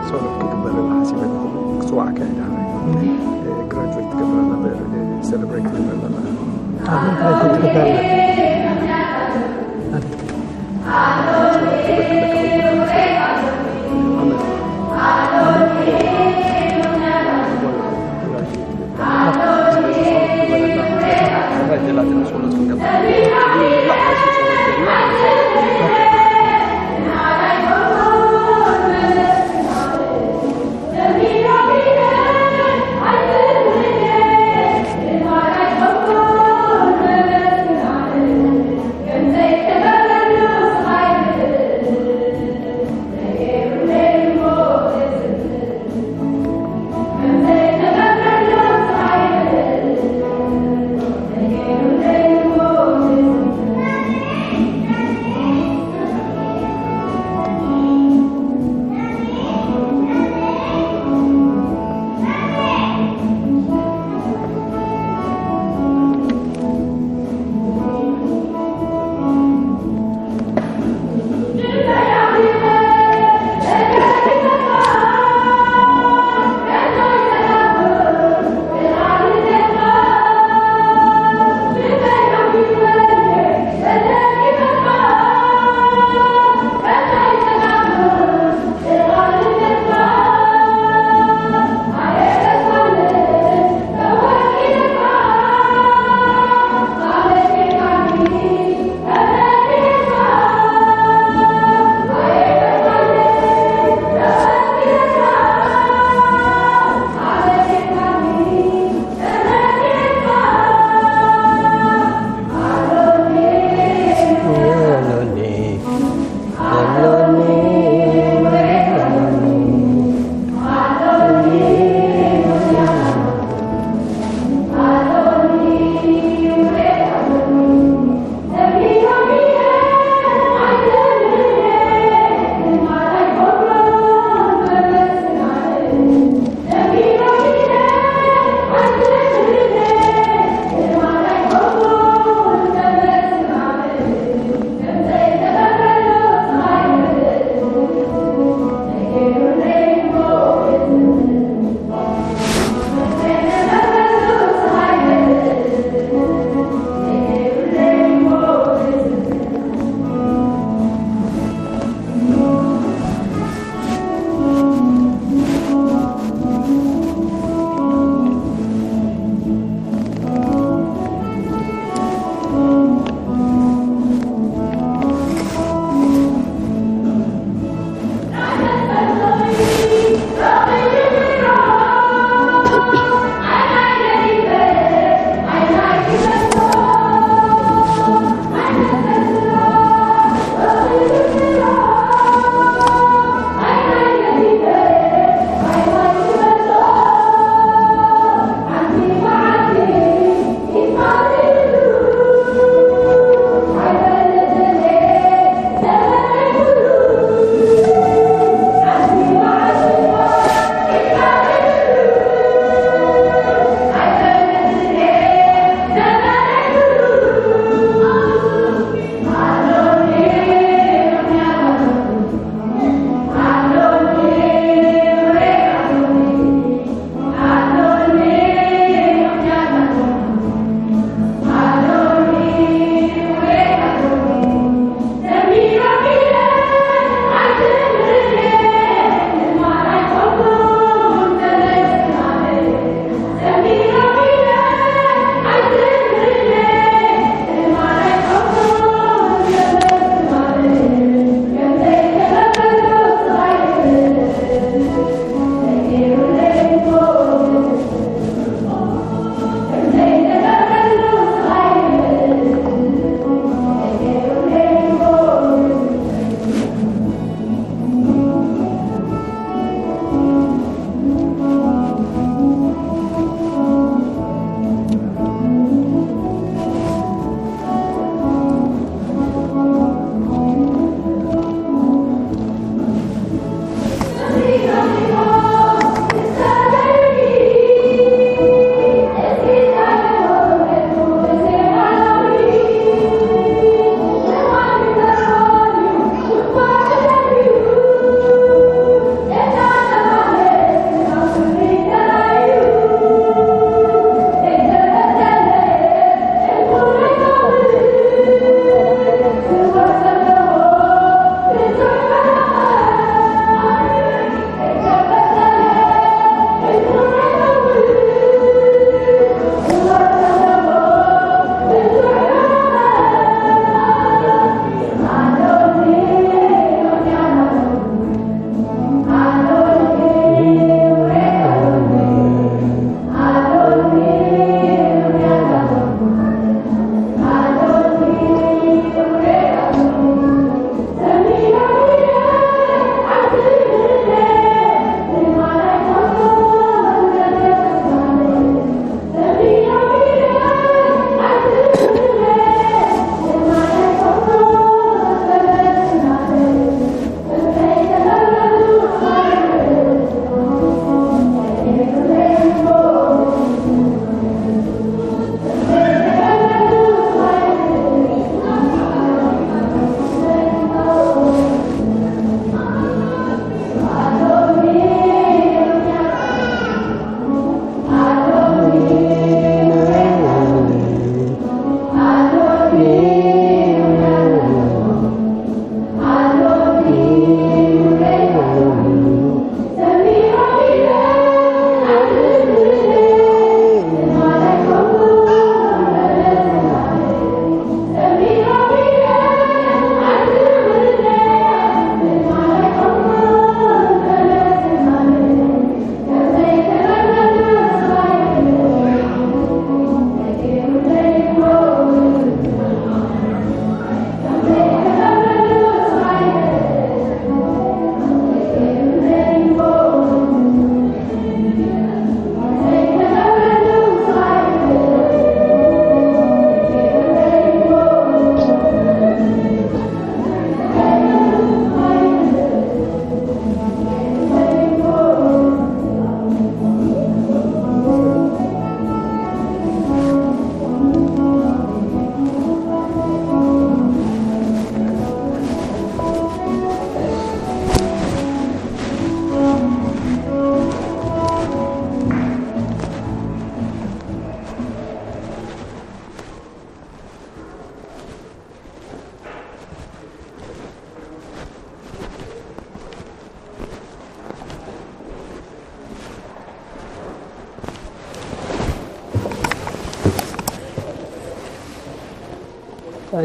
ጸሎት ክትግበረላ ሓሲበ ኣለኹ። ክጽዋዕካ ኢለ። ግራጁዌት ትገብረላ፣ ሴሌብሬት ትገብረላ።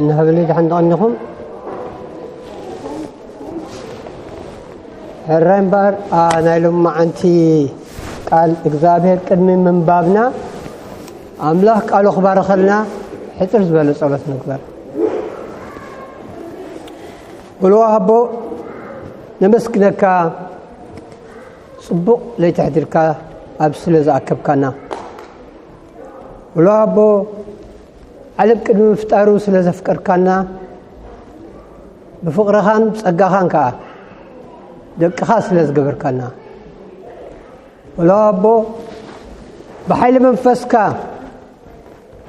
እንሃበለይ ደሓን ደቐኒኹም። ሕራይ እምበኣር፣ ኣ፣ ናይ ሎማዓንቲ ቃል እግዚኣብሔር ቅድሚ ምንባብና፣ ኣምላኽ ቃሉ ክባርኸልና ሕጽር ዝበለ ጸሎት ንግበር። ወልዋ ሃቦ፣ ነመስግነካ፣ ጽቡቕ ለይቲ ኣሕዲርካ ኣብ ስለ ዝኣከብካና። ወልዋ ሃቦ፣ ዓለም ቅድሚ ምፍጣሩ ስለ ዘፍቀርካና፣ ብፍቕርኻን ጸጋኻን ከኣ ደቅኻ ስለ ዝገበርካና። ወልዋ ሃቦ፣ ብሓይሊ መንፈስካ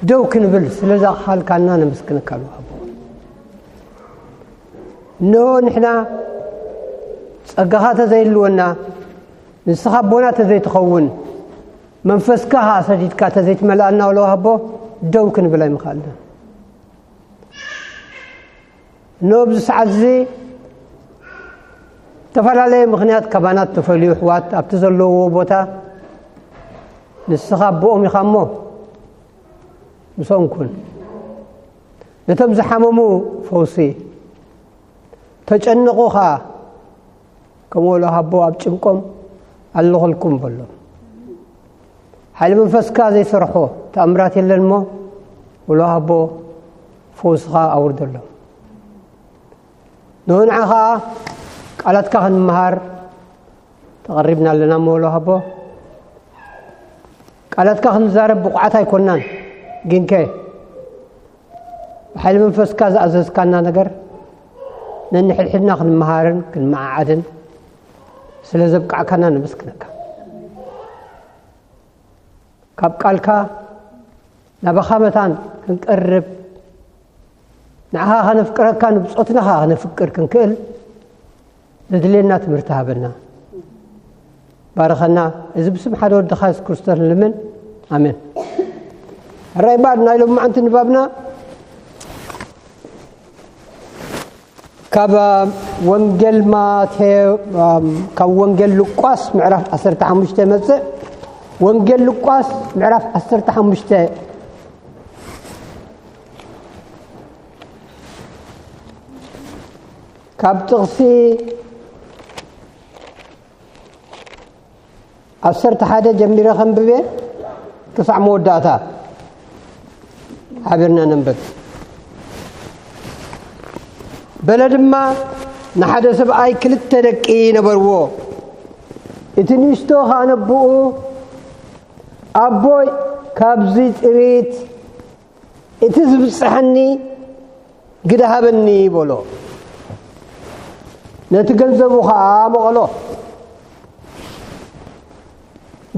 ደው ክንብል ስለ ዘኽኣልካና ነመስግነካ። ወልዋ ሃቦ፣ እንሆ ንሕና ጸጋኻ ተዘይህልወና፣ ንስኻ ኣቦና ተዘይትኸውን፣ መንፈስካ ኸኣ ሰዲድካ ተዘይትመልኣና፣ ወልዋ ሃቦ፣ ደው ክንብል ኣይምኸኣልናን። እንሆ ኣብዚ ሰዓት እዚ ዝተፈላለየ ምኽንያት ካባና ተፈልዩ፣ ኣሕዋት ኣብቲ ዘለውዎ ቦታ ንስኻ ኣቦኦም ኢኻ እሞ ምስኦም ኩን። ነቶም ዝሓመሙ ፈውሲ፣ ተጨነቑ ኸኣ፣ ከምኡ ወልዋ ሃቦ ኣብ ጭንቆም ኣለኹልኩም በሎም። ሓይሊ መንፈስካ ዘይሰርሖ ተኣምራት የለን እሞ፣ ወልዋ ሃቦ ፈውስኻ ኣውርደሎም። ንንዓ ኸኣ ቃላትካ ክንመሃር ተቐሪብና ኣለና እሞ፣ ወልዋ ሃቦ፣ ቃላትካ ክንዛረብ ብቑዓት ኣይኮናን፣ ግንከ ብሓይሊ መንፈስካ ዝኣዘዝካና ነገር ነንሕድሕድና ክንመሃርን ክንመዓዓድን ስለ ዘብቃዕካና ነመስግነካ። ካብ ቃልካ ናባኻ መታን ክንቀርብ፣ ንዓኻ ከነፍቅረካ፣ ንብጾትና ኸኣ ከነፍቅር ክንክእል ዘድልየና ትምህርቲ ሃበና። ባርኸና። እዚ ብስም ሓደ ወድኻ የሱስ ክርስቶስ ንልምን። ኣሜን። ሕራይ እምበኣር ናይ ሎማዓንቲ ንባብና ካብ ወንጌል ማቴ-፣ ካብ ወንጌል ሉቃስ ምዕራፍ ዓሰርተ ሓሙሽተ መጽእ። ወንጌል ሉቃስ ምዕራፍ ዓሰርተ ሓሙሽተ፣ ካብ ጥቕሲ ዓሰርተ ሓደ ጀሚረ ከንብቤ ክሳዕ መወዳእታ ሓቢርና ነንበብ። በለ ድማ፣ ንሓደ ሰብኣይ ክልተ ደቂ ነበርዎ። እቲ ንእሽቶ ኸኣ ነቦኡ፣ ኣቦይ፣ ካብዚ ጥሪት እቲ ዝብጽሐኒ ግደ ሃበኒ በሎ። ነቲ ገንዘቡ ኸኣ መቐሎ።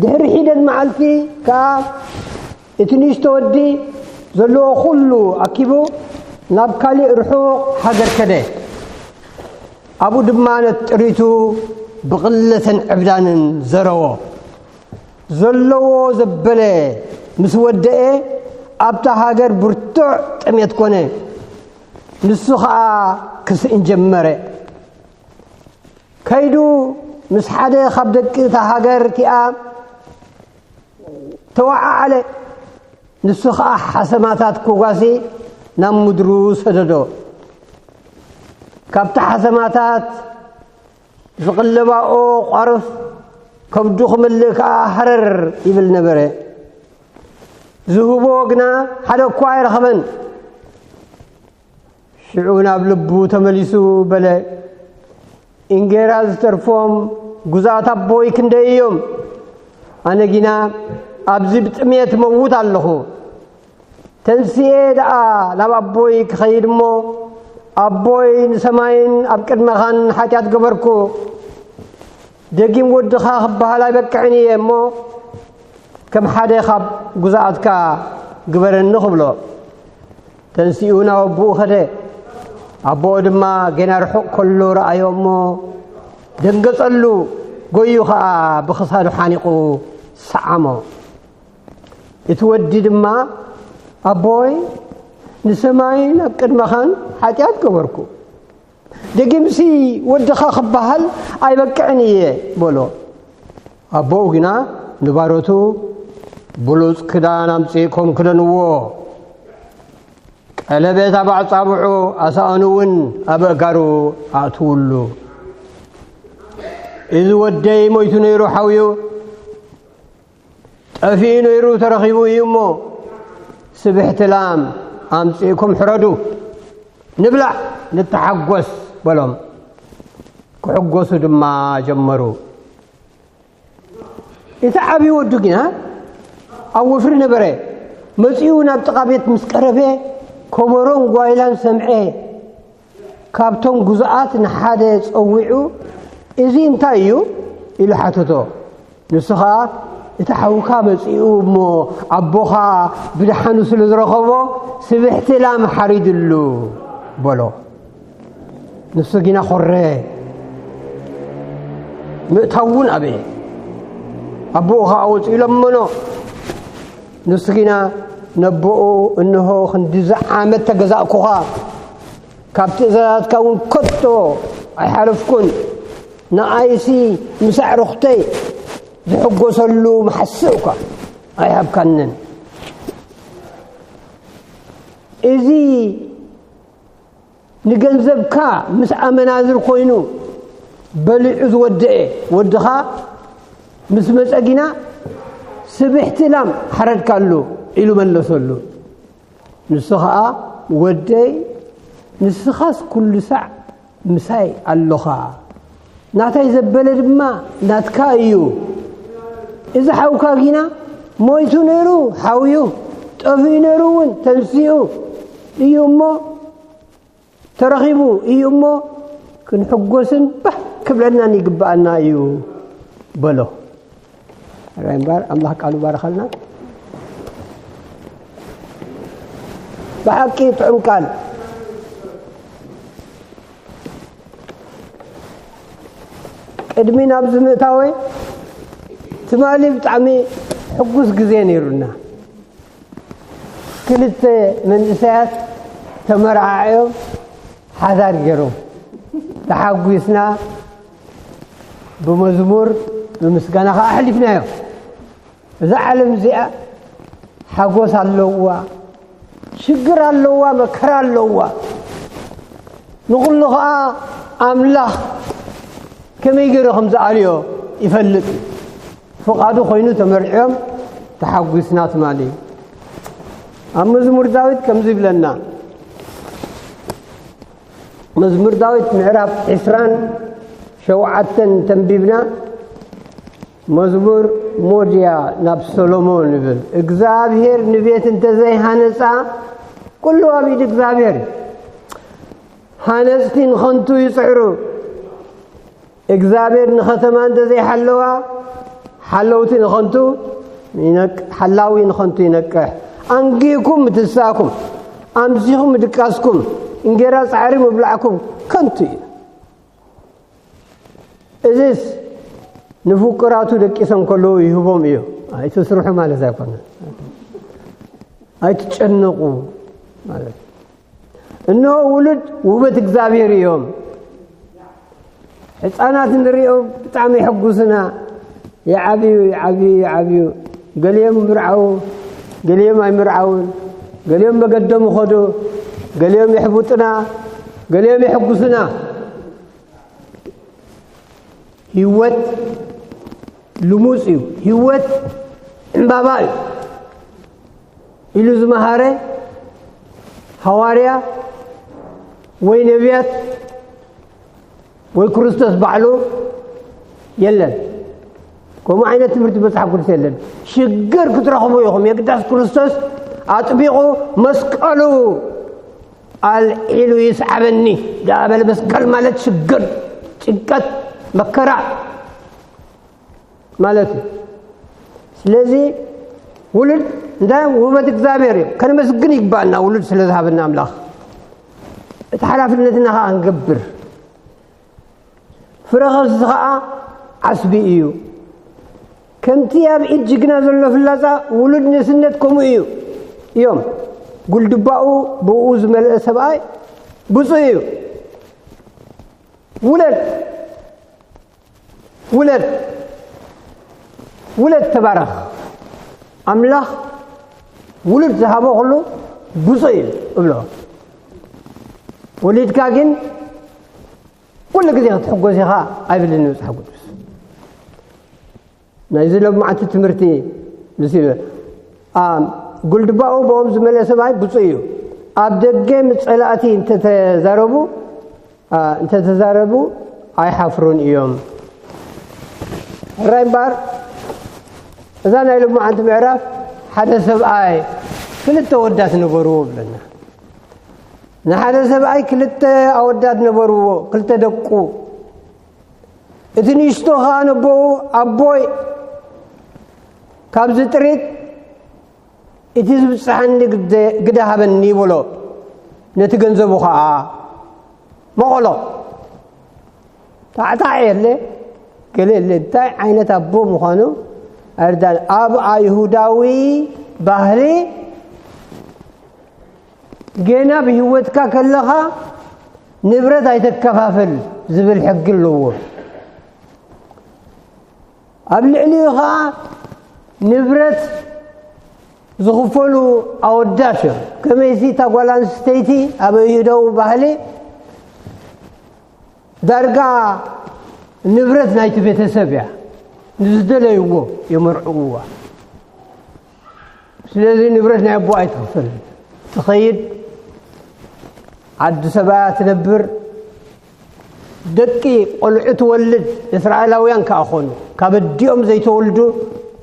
ድሕሪ ሒደት መዓልቲ ከኣ እቲ ንእሽቶ ወዲ ዘለዎ ኹሉ ኣኪቡ ናብ ካሊእ ርሑቕ ሃገር ከደ። ኣብኡ ድማ ነቲ ጥሪቱ ብቕለተን ዕብዳንን ዘረዎ። ዘለዎ ዘበለ ምስ ወደኤ ኣብታ ሃገር ብርቱዕ ጥሜት ኮነ። ንሱ ኸኣ ክስእን ጀመረ። ከይዱ ምስ ሓደ ካብ ደቂ እታ ሃገር እቲኣ ተወዓዓለ። ንሱ ኸኣ ሓሰማታት ክጓሲ ናብ ምድሩ ሰደዶ። ካብቲ ሓሰማታት ዝቕለባኦ ቋርፍ ከብዱ ክምልእ ከኣ ሃረር ይብል ነበረ። ዝህቦ ግና ሓደ እኳ ኣይረኸበን። ሽዑ ናብ ልቡ ተመሊሱ በለ፣ እንጌራ ዝተርፎም ግዙኣት ኣቦይ ክንደይ እዮም? ኣነ ግና ኣብዚ ብጥሜት እመውት ኣለኹ። ተንስኤ ደኣ ናብ ኣቦይ ክኸይድ እሞ፣ ኣቦይ፣ ንሰማይን ኣብ ቅድመኻን ሓጢኣት ገበርኩ፣ ደጊም ወድኻ ክበሃል ኣይበቅዕን እየ እሞ፣ ከም ሓደ ካብ ግዙኣትካ ግበረኒ ክብሎ። ተንሲኡ ናብ ኣቦኡ ኸደ። ኣቦኡ ድማ ገና ርሑቕ ከሎ ረኣዮ እሞ ደንገጸሉ፣ ጎዩ ኸኣ ብኽሳዱ ሓኒቑ ሰዓሞ። እቲ ወዲ ድማ፣ ኣቦይ፣ ንሰማይን ኣብ ቅድመኻን ሓጢኣት ገበርኩ፣ ደጊምሲ ወድኻ ክበሃል ኣይበቅዕን እየ በሎ። ኣቦኡ ግና ንባሮቱ ብሉጽ ክዳን ኣምጺእኩም ክደንዎ፣ ቀለቤት ኣብ ኣጻብዑ፣ ኣሳእኑ እውን ኣብ ኣእጋሩ ኣእትውሉ። እዚ ወደይ ሞይቱ ነይሩ፣ ሓውዩ ጠፊኡ ነይሩ፣ ተረኺቡ እዩ እሞ፣ ስብሕቲ ላም ኣምጺእኩም ሕረዱ፣ ንብላዕ፣ ንተሓጎስ በሎም። ክሕጎሱ ድማ ጀመሩ። እቲ ዓብዪ ወዱ ግና ኣብ ወፍሪ ነበረ። መጺኡ ናብ ጥቓ ቤት ምስ ቀረበ፣ ከበሮን ጓይላን ሰምዐ። ካብቶም ግዙኣት ንሓደ ጸዊዑ፣ "እዚ እንታይ እዩ?" ኢሉ ሓተቶ። ንሱ ኸኣ፣ "እቲ ሓውካ መጺኡ እሞ፣ ኣቦኻ ብደሓኑ ስለ ዝረኸቦ፣ ስብሕቲ ላም ሓሪድሉ" በሎ። ንሱ ግና ኾረ፣ ምእታው እውን ኣበየ። ኣቦኡ ኸኣ ወጺኡ ለመኖ። ንሱ ግና ነቦኡ፣ "እንሆ፣ ክንድዚ ዓመት ተገዛእኩኻ፣ ካብ ትእዛዛትካ እውን ከቶ ኣይሓለፍኩን። ንኣይሲ ምስ ኣዕሩኽተይ ዝሕጎሰሉ መሓስእ እኳ ኣይሃብካንን። እዚ ንገንዘብካ ምስ ኣመናዝር ኮይኑ በሊዑ ዝወደአ ወድኻ ምስ መጸ ግና፣ ስብሕቲ ላም ሓረድካሉ" ኢሉ መለሰሉ። ንሱ ኸኣ፣ "ወደይ፣ ንስኻስ ኩሉ ሳዕ ምሳይ ኣሎኻ፣ ናታይ ዘበለ ድማ ናትካ እዩ። እዚ ሓውካ ጊና ሞይቱ ነይሩ፣ ሓውዩ፣ ጠፊኡ ነይሩ እውን፣ ተንሲኡ እዩ እሞ፣ ተረኺቡ እዩ እሞ፣ ክንሕጎስን ባህ ክብለናን ይግብኣና እዩ" በሎ። ራይ እምበር ኣምላኽ ቃሉ ባረኸልና። ብሓቂ ጥዑም ቃል። ቅድሚ ናብዚ ምእታወይ፣ ትማሊ ብጣዕሚ ሕጉስ ግዜ ነይሩና። ክልተ መንእሰያት ተመራዓዮም፣ ሓዳር ገይሮም፣ ተሓጒስና፣ ብመዝሙር፣ ብምስጋና ኸዓ ኣሕሊፍናዮ። እዛ ዓለም እዚኣ ሓጎስ ኣለዋ፣ ሽግር ኣለዋ፣ መከራ ኣለዋ። ንኹሉ ኸዓ ኣምላኽ ከመይ ገይሩ ከም ዝኣልዮ ይፈልጥ እዩ። ፍቓዱ ኮይኑ ተመርዕዮም፣ ተሓጒስና ትማሊ። ኣብ መዝሙር ዳዊት ከምዚ ይብለና፣ መዝሙር ዳዊት ምዕራፍ ዕስራን ሸውዓተን ተንቢብና፣ መዝሙር ሞድያ ናብ ሰሎሞን ይብል፣ "እግዚኣብሔር ንቤት እንተዘይሃነጻ፣ ኩሉ ኣብ ኢድ እግዚኣብሔር እዩ። ሃነጽቲ ንኸንቱ ይጽዕሩ፣ እግዚኣብሔር ንኸተማ እንተዘይሓለዋ፣ ሓለውቲ ንኸንቱ ይነቅ-፣ ሓላዊ ንኸንቱ ይነቅሕ። ኣንጊህኩም ምትሳእኩም፣ ኣምሲኹም ምድቃስኩም፣ እንጌራ ጻዕሪ ምብላዕኩም ከንቱ እዩ።" እዚስ ንፍቁራቱ ደቂሶም ከለዉ ይህቦም እዩ። ኣይትስርሑ ማለት ኣይኮነን። ኣይትጨነቑ ማለት እዩ። እነሆ ውሉድ ውህበት እግዚኣብሔር እዮም። ሕፃናት እንሪኦም ብጣዕሚ የሐጉሱና። ይዓብዩ፣ ይዓብዩ፣ ይዓብዩ። ገሊኦም ይምርዓዉ፣ ገሊኦም ኣይምርዓዉን። ገሊኦም መገዶም ይኸዱ፣ ገሊኦም የሕብጡና፣ ገሊኦም የሐጉሱና። ህይወት ልሙጽ እዩ። ህይወት ዕምባባ እዩ ኢሉ ዝመሃረ ሃዋርያ ወይ ነቢያት ወይ ክርስቶስ ባዕሉ የለን። ከምኡ ዓይነት ትምህርቲ መጽሓፍ ቅዱስ የለን። ሽግር ክትረኽቡ ኢኹም። የግዳስ ክርስቶስ ኣጥቢቑ መስቀሉ ኣልዒሉ ይስዓበኒ ደኣ በለ። መስቀል ማለት ሽግር፣ ጭንቀት፣ መከራ ማለት እዩ። ስለዚ ውሉድ እንታይ ውህበት እግዚኣብሔር እዩ። ከነመስግን ይግባኣና ውሉድ ስለ ዝሃበና ኣምላኽ። እቲ ሓላፍነትና ኸዓ ክንገብር። ፍረ ከፍሲ ኸዓ ዓስቢ እዩ። ከምቲ ኣብ ኢድ ጅግና ዘሎ ፍላጻ ውሉድ ንእስነት ከምኡ እዩ እዮም። ጉልድባኡ ብኡ ዝመልአ ሰብኣይ ብፁዕ እዩ። ውለድ፣ ውለድ፣ ውለድ ተባረኽ። ኣምላኽ ውሉድ ዝሃቦ ኩሉ ብፁዕ እዩ እብሎ። ወሊድካ ግን ኩሉ ግዜ ክትሕጎስ ኢኻ ኣይብልን መጽሓፍ ቅዱስ። ናይዚ ሎማዓንቲ ትምህርቲ ምስ ጉልድባኡ ብኦም ዝመለሰ ሰብኣይ ብፁዕ እዩ። ኣብ ደገ ምስ ጸላእቲ እንተተዛረቡ እንተተዛረቡ ኣይሓፍሩን እዮም። ሕራይ እምበኣር እዛ ናይ ሎማዓንቲ ምዕራፍ ሓደ ሰብኣይ ክልተ ወዳት ነበርዎ ብለና። ንሓደ ሰብኣይ ክልተ ኣወዳት ነበርዎ፣ ክልተ ደቁ። እቲ ንእሽቶ ኸዓ ነቦኡ ኣቦይ ካብዚ ጥሪት እቲ ዝብፅሓኒ ግደ ሃበኒ ይበሎ። ነቲ ገንዘቡ ኸዓ መቐሎ። ታዕታዕ የለ ገለ የለ። እንታይ ዓይነት ኣቦ ምዃኑ ኣይርዳን። ኣብ ኣይሁዳዊ ባህሊ ገና ብህይወትካ ከለኻ ንብረት ኣይተከፋፍል ዝብል ሕጊ ኣለዎ። ኣብ ልዕሊኡ ኸዓ ንብረት ዝኽፈሉ ኣወዳት እዮም። ከመይሲ እታ ጓል ኣንስተይቲ ኣብ ይሁዳዊ ባህሊ ዳርጋ ንብረት ናይቲ ቤተሰብ እያ። ንዝደለይዎ የመርዕውዋ። ስለዚ ንብረት ናይ ኣቦ ኣይትኽፈል። ትኸይድ ዓዲ ሰብኣያ ትነብር። ደቂ ቆልዑ ትወልድ እስራኤላውያን ከኣ ኾኑ። ካብ ኣዲኦም ዘይተወልዱ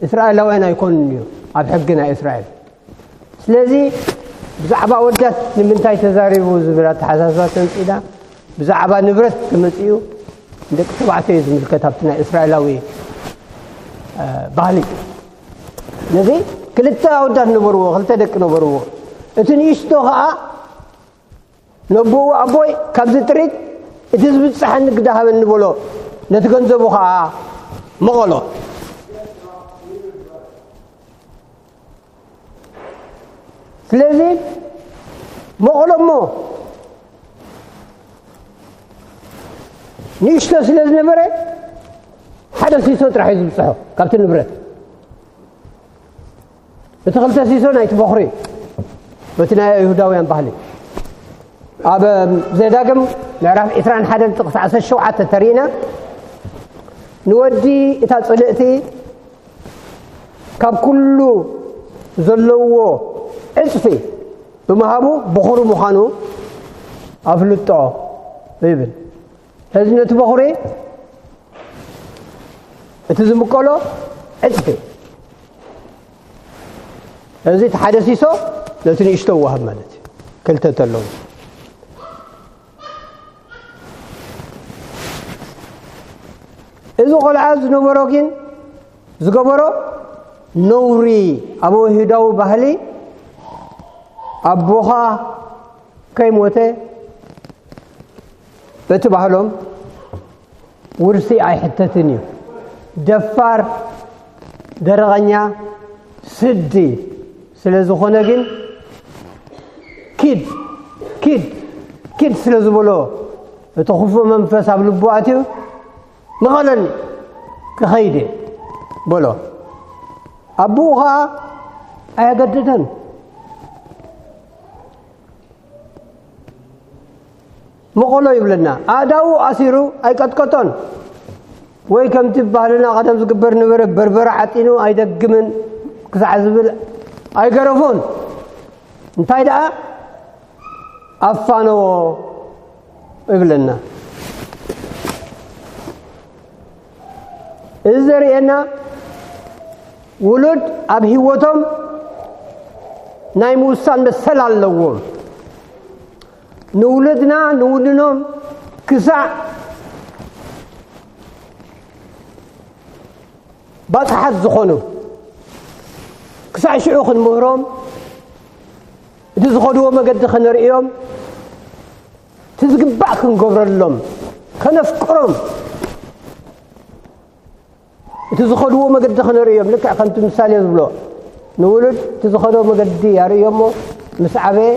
እስራኤላውያን ኣይኮኑን እዩ ኣብ ሕጊ ናይ እስራኤል። ስለዚ ብዛዕባ ወዳት ንምንታይ ተዛሪቡ ዝብል ኣተሓሳስባ ተምፂና ብዛዕባ ንብረት ተመፂኡ ንደቂ ተባዕትዮ እዩ ዝምልከት ኣብቲ ናይ እስራኤላዊ እ፣ ባህሊ። ነዚ ክልተ ኣወዳት ነበርዎ፣ ክልተ ደቂ ነበርዎ። እቲ ንእሽቶ ኸዓ ነቦኡ ኣቦይ ካብዚ ጥሪት እቲ ዝብፅሓኒ ግዳ ሃበኒ በሎ። ነቲ ገንዘቡ ኸዓ መቐሎ። ስለዚ መቐሎ እሞ ንእሽቶ ስለ ዝነበረ ሓደ ሲሶ ጥራሕ እዩ ዝብፅሖ ካብቲ ንብረት። እቲ ክልተ ሲሶ ናይቲ በኹሪ እዩ። በቲ ናይ ይሁዳውያን ባህሊ ኣብ ዘዳግም ምዕራፍ ዕስራን ሓደን ጥቕሲ ዓሰርተ ሸውዓተ ተሪእና ንወዲ እታ ጽልእቲ ካብ ኩሉ ዘለዎ ዕጽፊ ብምሃቡ ብኹሩ ምዃኑ ኣፍልጦ ይብል። ሕዚ ነቲ በኹሪ እቲ ዝምቀሎ ዕጽፊ። እዚ እቲ ሓደ ሲሶ ነቲ ንእሽቶ ወሃብ ማለት እዩ። ክልተ ተለዉ። እዚ ቆልዓ ዝነበሮ ግን ዝገበሮ ነውሪ ኣብ ይሁዳዊ ባህሊ ኣቦኻ ከይሞተ በቲ ባህሎም ውርሲ ኣይሕተትን እዩ። ደፋር፣ ደረቐኛ፣ ስዲ ስለ ዝኾነ ግን ኪድ፣ ኪድ፣ ኪድ ስለ ዝበሎ እቲ ክፉእ መንፈስ ኣብ ልቡ ኣትዩ ንቐለኒ ክኸይድ እየ በሎ። ኣቦኡ ኸዓ ኣየገደደን። መቐሎ ይብለና። ኣእዳዉ ኣሲሩ ኣይቀጥቀጦን። ወይ ከምቲ ባህልና ቀደም ዝግበር ነበረ በርበረ ዓጢኑ ኣይደግምን ክሳዕ ዝብል ኣይገረፎን። እንታይ ደኣ ኣፋነዎ ይብለና። እዚ ዘርእየና ውሉድ ኣብ ህይወቶም ናይ ምውሳን መሰል ኣለዎም። ንውሉድና ንውንኖም ክሳዕ ባፅሓት ዝኾኑ ክሳዕ ሽዑ ክንምህሮም፣ እቲ ዝኸድዎ መገዲ ከነርእዮም፣ እቲ ዝግባእ ክንገብረሎም፣ ከነፍቅሮም፣ እቲ ዝኸድዎ መገዲ ከነርእዮም። ልክዕ ከምቲ ምሳሌ ዝብሎ ንውሉድ እቲ ዝኸዶ መገዲ ኣርእዮ እሞ ምስ ዓበየ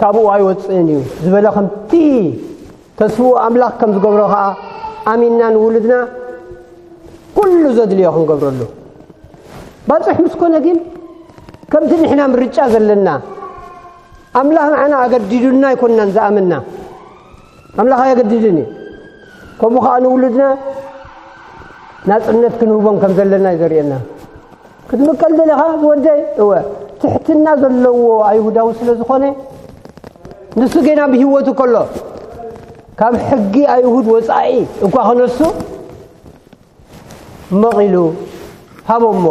ካብኡ ኣይወፅእን እዩ ዝበለ ከምቲ ተስፍኡ ኣምላኽ ከም ዝገብሮ ኸዓ ኣሚንና ንውሉድና ኩሉ ዘድልዮ ክንገብረሉ። ባፅሕ ምስ ኮነ ግን ከምቲ ንሕና ምርጫ ዘለና ኣምላኽ ንዓና ኣገዲዱና ኣይኮንናን ዝኣመንና። ኣምላኽ ኣየገድድን እዩ። ከምኡ ኸዓ ንውሉድና ናጽነት ክንህቦም ከም ዘለና እዩ ዘርእየና። ክትምቀል ደለኻ ዝወደይ? እወ። ትሕትና ዘለዎ ኣይሁዳዊ ስለ ዝኾነ፣ ንሱ ገና ብህይወቱ ከሎ፣ ካብ ሕጊ ኣይሁድ ወጻኢ እኳ ክነሱ፣ መቒሉ ሃቦ እሞ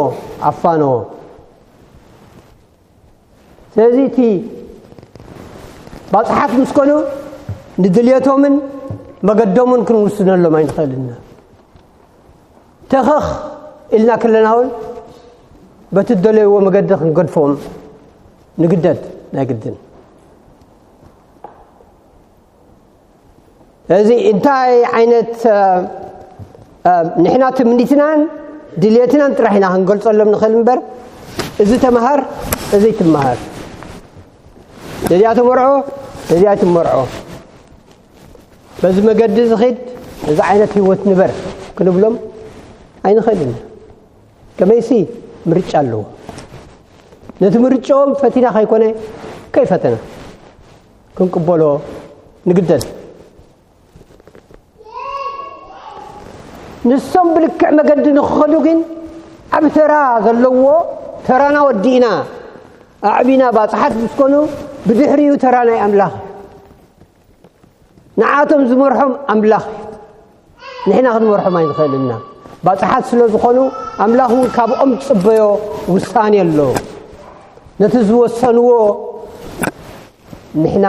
ኣፋነዎ። ስለዚ እቲ ባጽሓት ምስ ኮኑ፣ ንድልየቶምን መገዶምን ክንውስነሎም ኣይንኽእልን ኢና። ተኸኽ ኢልና ከለና እውን በቲ እደለይዎ መገዲ ክንገድፎም ንግደድ ናይ ግድን። እዚ እንታይ ዓይነት፣ እ፣ እ፣ ንሕና ትምኒትናን ድልየትናን ጥራሕ ኢና ክንገልጸሎም ንኽእል እምበር፣ እዚ ተመሃር፣ እዚ ትመሃር፣ ነዚኣ ተመርዖ፣ ነዚኣ ትመርዖ፣ በዚ መገዲ እዚ ኺድ፣ እዚ ዓይነት ህይወት ንበር ክንብሎም ኣይንኽእልን። ከመይሲ ምርጫ ኣለዎ። ነቲ ምርጫኦም ፈቲና ከይኮነ፣ ከይፈተና ክንቅበሎ ንግደድ። ንሶም ብልክዕ መገዲ ንኽኸዱ ግን፣ ዓቢ ተራ ዘለዎ፣ ተራና ወዲእና፣ ኣዕቢና ባጽሓት ምስ ኮኑ፣ ብድሕሪኡ ተራ ናይ ኣምላኽ። ንዓቶም ዝመርሖም ኣምላኽ እዩ። ንሕና ክንመርሖም ኣይንኽእልን ኢና። ባጽሓት ስለ ዝኾኑ፣ ኣምላኽ እውን ካብኦም ዝጽበዮ ውሳኔ ኣሎ። ነቲ ዝወሰንዎ ንሕና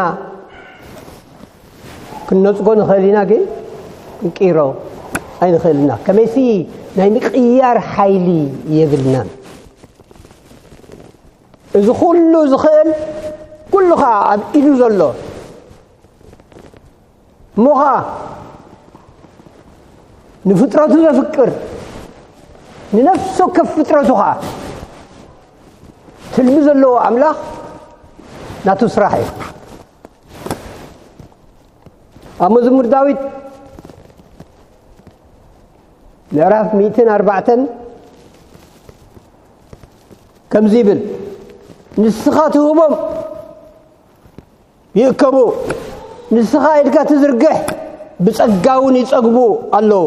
ክንነጽጎ ንኽእል ኢና፣ ግን ክንቅይሮ ኣይንኽእልን ኢና። ከመይሲ ናይ ምቅያር ሓይሊ የብልናን። እዚ ኩሉ ዝኽእል፣ ኩሉ ኸኣ ኣብ ኢዱ ዘሎ፣ እሞ ኸኣ ንፍጥረቱ ዘፍቅር፣ ንነፍሲ ወከፍ ፍጥረቱ ኸኣ ትልሚ ዘለዎ ኣምላኽ ናቱ ስራሕ እዩ። ኣብ መዝሙር ዳዊት ምዕራፍ ሚእትን ኣርባዕተን ከምዚ ይብል፣ "ንስኻ ትህቦም ይእከቡ፣ ንስኻ ኢድካ ትዝርግሕ ብጸጋ እውን ይጸግቡ ኣለዉ።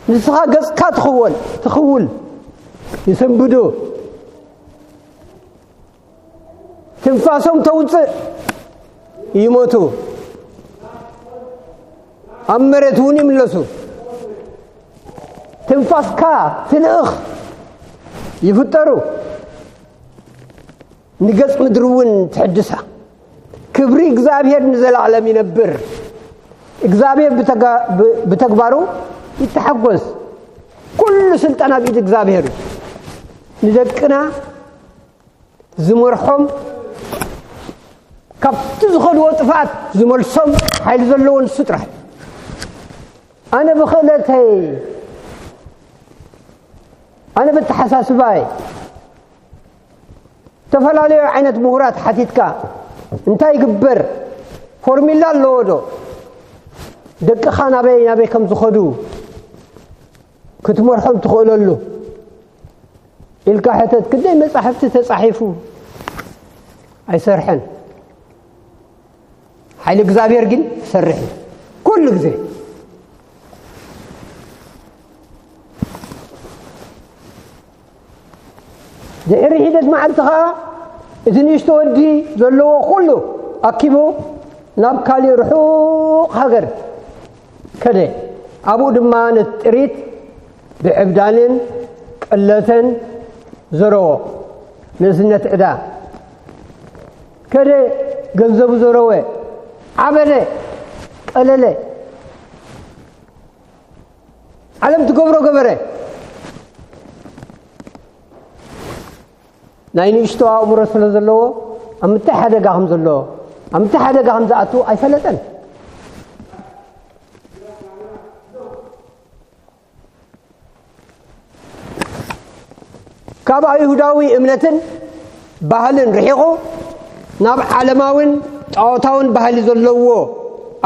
ንስኻ ገጽካ ትኽወል፣ ትኽውል፣ ይሰንብዱ፣ ትንፋሶም ተውጽእ፣ ይሞቱ፣ ኣብ መሬት እውን ይምለሱ። ትንፋስካ ትልእኽ፣ ይፍጠሩ፣ ንገጽ ምድሪ እውን ትሕድሳ። ክብሪ እግዚኣብሔር ንዘለዓለም ይነብር። እግዚኣብሔር ብተጋ-፣ ብ-፣ ብተግባሩ ይተሓጎስ። ኩሉ ስልጣን ኣብ ኢድ እግዚኣብሔር እዩ። ንደቅና ዝመርሖም፣ ካብቲ ዝኸድዎ ጥፍኣት ዝመልሶም ሓይሊ ዘለዎ ንሱ ጥራሕ እዩ። ኣነ ብኽእለተይ፣ ኣነ ብተሓሳስባይ፣ ዝተፈላለዩ ዓይነት ምሁራት ሓቲትካ፣ እንታይ ይግበር? ፎርሚላ ኣለዎ ዶ? ደቅኻ ናበይ ናበይ ከም ዝኸዱ ክትመርሖም ትኽእለሉ ኢልካ ሕተት። ክንደይ መጻሕፍቲ ተጻሒፉ ኣይሰርሐን። ሓይሊ እግዚኣብሔር ግን ይሰርሕ እዩ። ኩሉ ግዜ። ድሕሪ ሒደት መዓልቲ ኸዓ፣ እቲ ንእሽቶ ወዲ ዘለዎ ኩሉ ኣኪቡ ናብ ካሊእ ርሑቕ ሃገር ከደ። ኣብኡ ድማ ነቲ ጥሪት ብዕብዳንን ቅለተን ዘረዎ። ንእስነት ዕዳ ከደ፣ ገንዘቡ ዘረወ፣ ዓበደ፣ ቀለለ። ዓለም ትገብሮ ገበረ። ናይ ንእሽቶ ኣእምሮ ስለ ዘለዎ፣ ኣብ ምንታይ ሓደጋ ከም ዘሎ፣ ኣብ ምንታይ ሓደጋ ከም ዝኣቱ ኣይፈለጠን። ካብ ኣይሁዳዊ እምነትን ባህልን ርሒቑ፣ ናብ ዓለማውን ጣዖታውን ባህሊ ዘለዎ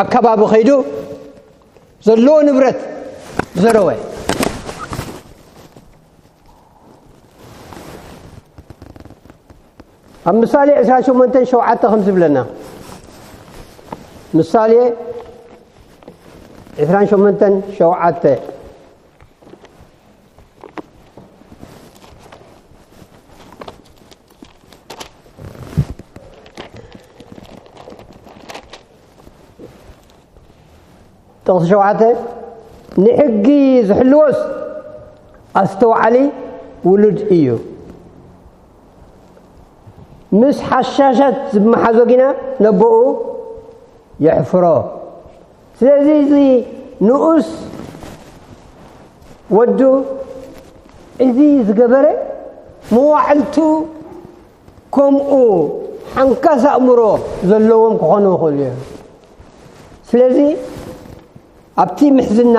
ኣከባቢ ከይዱ፣ ዘለዎ ንብረት ዘረወ። ኣብ ምሳሌ ዕስራን ሸሞንተን ሸውዓተ ከም ዝብለና፣ ምሳሌ ዕስራን ሸሞንተን ሸውዓተ። ጥቕሲ ሸውዓተ፣ ንሕጊ ዝሕልዎስ ኣስተውዓሊ ውሉድ እዩ። ምስ ሓሻሻት ዝመሓዞ ግና ነቦኡ የሕፍሮ። ስለዚ እዚ ንኡስ ወዱ እዚ ዝገበረ መዋዕልቱ ከምኡ ሓንካስ ኣእምሮ ዘለዎም ክኾኑ ይኽእሉ እዮም። ስለዚ ኣብቲ ምሕዝና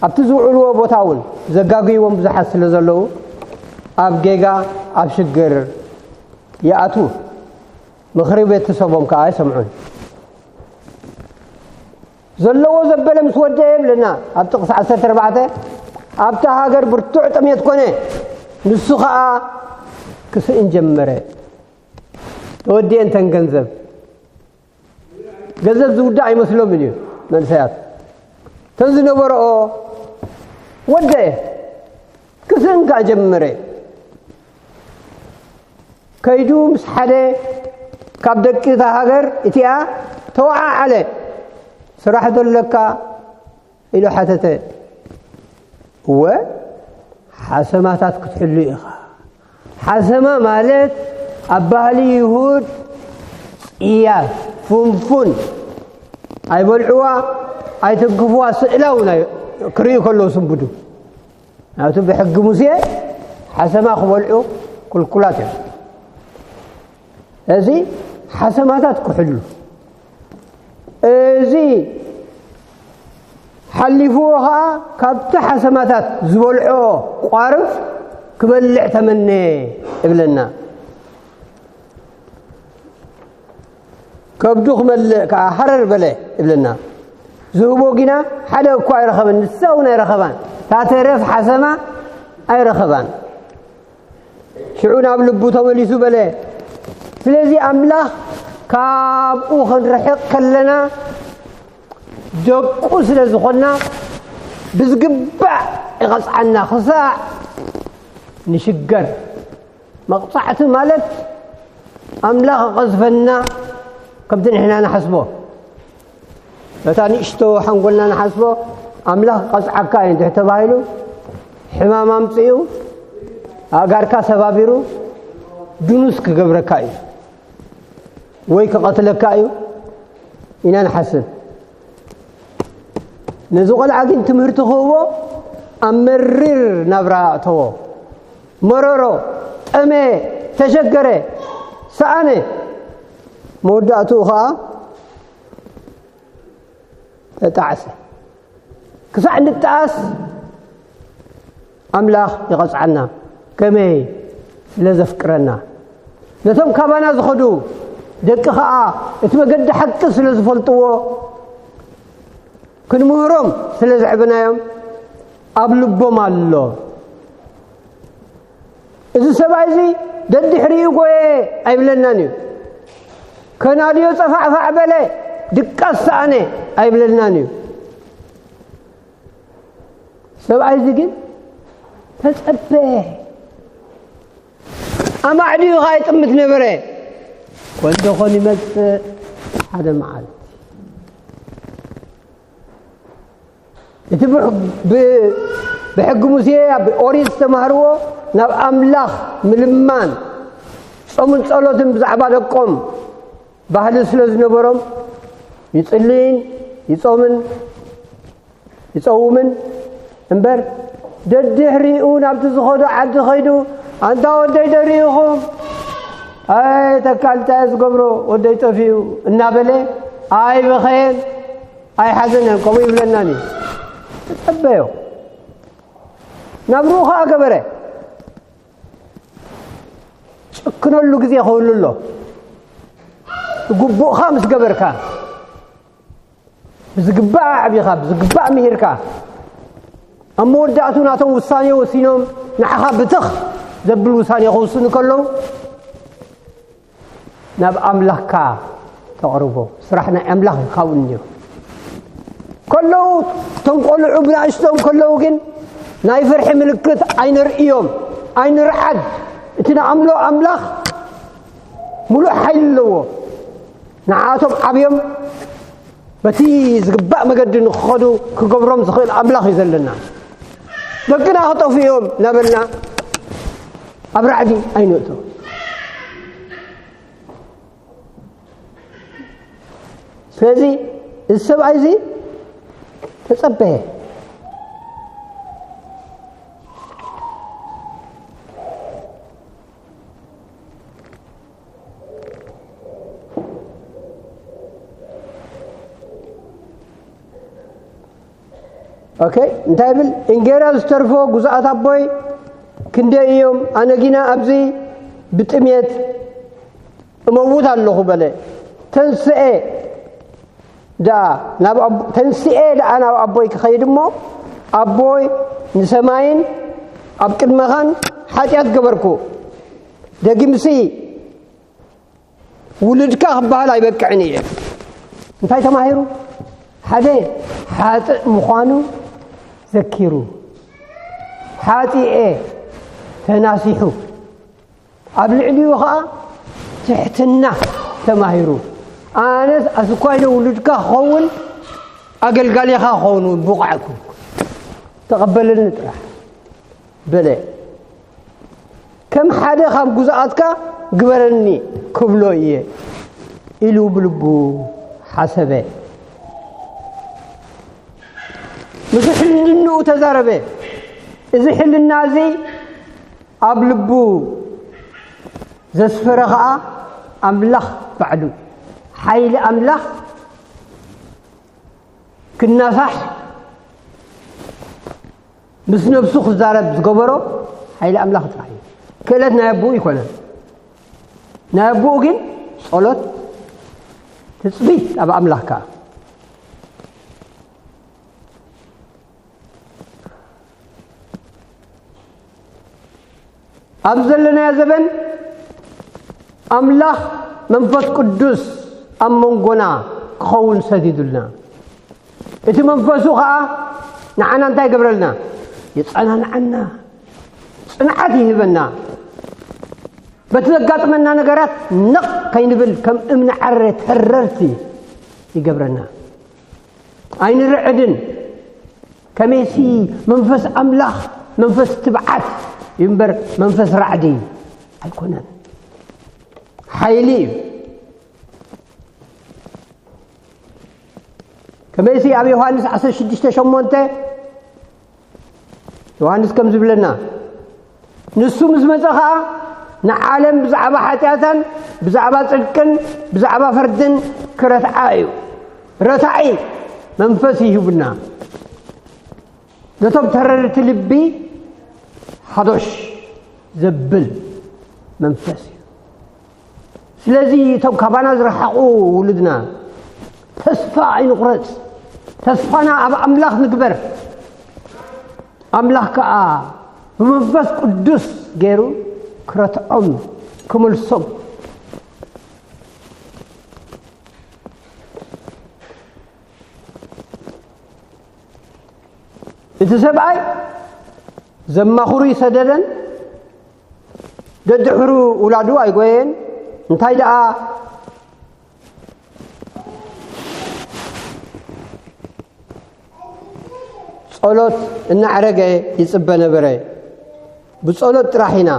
ኣብቲ ዝውዕልዎ ቦታ እውን ዘጋግይዎም ብዙሓት ስለ ዘለዉ ኣብ ጌጋ ኣብ ሽግር ይኣትዉ። ምኽሪ ቤተሰቦም ከኣ ኣይሰምዑን። ዘለዎ ዘበለ ምስ ወደአ ይብለና ኣብ ጥቕሲ ዓሰርተ ኣርባዕተ፣ ኣብታ ሃገር ብርቱዕ ጥሜት ኮነ፣ ንሱ ኸኣ ክስእን ጀመረ። ተወዲኤን ተን ገንዘብ ገንዘብ ዝውዳእ ኣይመስሎምን እዩ መንእሰያት። ተን ዝነበረኦ ወደአ፣ ክስእን ከኣ ጀመረ። ከይዱ ምስ ሓደ ካብ ደቂ እታ ሃገር እቲኣ ተወዓዓለ። ስራሕ ዶ ኣለካ ኢሉ ሓተተ። እወ፣ ሓሰማታት ክትሕሉ ኢኻ። ሓሰማ ማለት ኣብ ባህሊ ይሁድ ጽያፍ፣ ፍንፉን፣ ኣይበልዕዋ፣ ኣይትንክፍዋ፣ ስእላ እውን ኣይ-፣ ክርእዩ ከለዉ ስንብዱ። ናብቲ ብሕጊ ሙሴ ሓሰማ ክበልዑ ክልኩላት እዮም። እዚ ሓሰማታት ክሕሉ፣ እዚ ሓሊፍዎ ኸኣ ካብቲ ሓሰማታት ዝበልዖ ቋርፍ ክበልዕ ተመነ እብለና። ከብዱ ክመልእ ከኣ ሃረር በለ እብለና። ዝህቦ ጊና ሓደ እኳ ኣይረኸበን፣ ንሳ እውን ኣይረኸባን። እታ ተረፍ ሓሰማ ኣይረኸባን። ሽዑ ናብ ልቡ ተመሊሱ በለ፣ ስለዚ ኣምላኽ ካብኡ ክንርሕቕ ከለና ደቁ ስለ ዝኾንና ብዝግባእ ይቐጽዓና ክሳዕ ንሽገር። መቕጻዕቲ ማለት ኣምላኽ ይቐዝፈና ከምቲ ንሕና ንሓስቦ። በታ ንእሽቶ ሓንጎልና ንሓስቦ ኣምላኽ ይቐጽዓካ እዩ እንድሕር ተባሂሉ፣ ሕማም ኣምጺኡ፣ ኣእጋርካ ሰባቢሩ፣ ድኑስ ክገብረካ እዩ ወይ ክቐትለካ እዩ ኢና ንሓስብ። ነዚ ቆልዓ ግን ትምህርቲ ክህቦ ኣብ መሪር ናብራ ኣእተዎ። መረሮ፣ ጠመየ፣ ተሸገረ፣ ሰኣነ። መወዳእትኡ ኸኣ ተጣዕሰ። ክሳዕ ንጣኣስ ኣምላኽ ይቐጽዓና። ከመይ? ስለ ዘፍቅረና። ነቶም ካባና ዝኸዱ ደቂ ኸኣ እቲ መገዲ ሓቂ ስለ ዝፈልጥዎ ክንምህሮም ስለ ዘዕበናዮም ኣብ ልቦም ኣሎ። እዚ ሰብኣይ እዚ ደድሕሪኡ ጎየ ኣይብለናን እዩ። ከናድዮ ጸፋዕፋዕ በለ ድቃስ ሰኣነ ኣይብለናን እዩ። ሰብኣይ እዚ ግን ተጸበ። ኣማዕድዩ ኸኣ ይጥምት ነበረ። ኮን ደኾን ይመጽእ ሓደ መዓልቲ። እቲ ብሕ-፣ ብ-፣ ብሕጊ ሙሴ ኣብ ኦሪት ዝተማህርዎ ናብ ኣምላኽ ምልማን፣ ጾምን ጸሎትን ብዛዕባ ደቆም ባህሊ ስለ ዝነበሮም ይጽልይን ይጾምን ይጸውምን እምበር፣ ደድሕሪኡ ናብቲ ዝኸዶ ዓዲ ኸይዱ፣ "ኣንታ ወደይ ደሪእኹም፣ ኣይ ተካል እንታይ እየ ዝገብሮ፣ ወደይ ጠፊኡ" እናበለ ኣይበኸየን ኣይሓዘነን። ከምኡ ይብለናን እዩ። ተጸበዮ። ናብርኡ ኸኣ ገበረ። ጭክነሉ ግዜ ክህሉ ኣሎ። ግቡእኻ ምስ ገበርካ፣ ብዝግባእ ኣዕቢኻ፣ ብዝግባእ ምሂርካ፣ ኣብ መወዳእቱ ናቶም ውሳኔ ወሲኖም ንዓኻ ብትኽ ዘብል ውሳኔ ክውስኑ ከለዉ፣ ናብ ኣምላኽካ ተቕርቦ። ስራሕ ናይ ኣምላኽ እዩ፣ ካብኡ እንድዮ። ከለዉ፣ እቶም ቆልዑ ብናእሽቶም ከለዉ ግን ናይ ፍርሒ ምልክት ኣይንርእዮም፣ ኣይንርዓድ። እቲ ንኣምሎ ኣምላኽ ምሉእ ሓይሊ ኣለዎ። ንዓቶም ዓብዮም በቲ ዝግባእ መገዲ ንክኸዱ ክገብሮም ዝኽእል ኣምላኽ እዩ ዘለና። ደቅና ክጠፍኡ እዮም እናበልና ኣብ ራዕዲ ኣይንእቶ። ስለዚ እዚ ሰብኣይ እዚ ተጸበየ። ኦኬ፣ እንታይ ይብል? እንጌራ ዝተርፎ ጉዛኣት ኣቦይ ክንደይ እዮም? ኣነ ጊና ኣብዚ ብጥሜት እመውት ኣለኹ በለ። ተንስኤ ደኣ ናብ ኣቦ-፣ ተንስኤ ደኣ ናብ ኣቦይ ክኸይድ እሞ፣ ኣቦይ፣ ንሰማይን ኣብ ቅድመኻን ሓጢኣት ገበርኩ። ደጊምሲ ውሉድካ ክበሃል ኣይበቅዕን እየ። እንታይ ተማሂሩ? ሓደ ሓጥእ ምዃኑ ዘኪሩ፣ ሓጢኤ ተናሲሑ፣ ኣብ ልዕሊኡ ኸዓ ትሕትና ተማሂሩ። ኣነስ ኣስኳይ ዶ ውሉድካ ክኸውን ኣገልጋሊኻ ክኸውን እውን ብቑዕ ኣይኮንኩ። ተቐበለኒ ጥራሕ በለ። ከም ሓደ ካብ ጉዙኣትካ ግበረኒ ክብሎ እየ ኢሉ ብልቡ ሓሰበ። ምስ ሕልንኡ ተዛረበ። እዚ ሕልና እዚ ኣብ ልቡ ዘስፈረ ኸኣ ኣምላኽ ባዕሉ፣ ሓይሊ ኣምላኽ ክናፋሕ ምስ ነብሱ ክዛረብ ዝገበሮ ሓይሊ ኣምላኽ ጥራሕ እዩ። ክእለት ናይ ኣቦኡ ኣይኮነን። ናይ ኣቦኡ ግን ጸሎት፣ ትጽቢት ኣብ ኣምላኽ ከኣ። ኣብ ዘለናዮ ዘበን ኣምላኽ መንፈስ ቅዱስ ኣብ መንጎና ክኸውን ሰዲዱልና። እቲ መንፈሱ ኸኣ ንዓና እንታይ ይገብረልና? የጸናንዓና፣ ጽንዓት ይህበና። በቲ ዘጋጥመና ነገራት ነቕ ከይንብል ከም እምኒ ዓረ ተረርቲ ይገብረና። ኣይንርዕድን። ከመይሲ መንፈስ ኣምላኽ መንፈስ ትብዓት እዩ እምበር መንፈስ ራዕዲ ኣይኮነን። ሓይሊ እዩ። ከመይሲ ኣብ ዮሃንስ ዓሰርተ ሽዱሽተ ሸሞንተ ዮሃንስ ከም ዝብለና፣ ንሱ ምስ መጸ ኸኣ ንዓለም ብዛዕባ ሓጢኣታን ብዛዕባ ጽድቅን ብዛዕባ ፍርድን ክረትዓ እዩ። ረታዒ መንፈስ ይህቡና። ነቶም ተረርቲ ልቢ ሓዶሽ ዘብል መንፈስ እዩ። ስለዚ እቶም ካባና ዝረሓቑ ውሉድና ተስፋ ኣይንቑረጽ። ተስፋና ኣብ ኣምላኽ ንግበር። ኣምላኽ ከኣ ብመንፈስ ቅዱስ ገይሩ ክረትዖም፣ ክመልሶም። እቲ ሰብኣይ ዘማኽሩ ይሰደደን፣ ደድሕሩ ውላዱ ኣይጎየን። እንታይ ደኣ ጸሎት እናዕረገ ይጽበ ነበረ። ብጸሎት ጥራሕ ኢና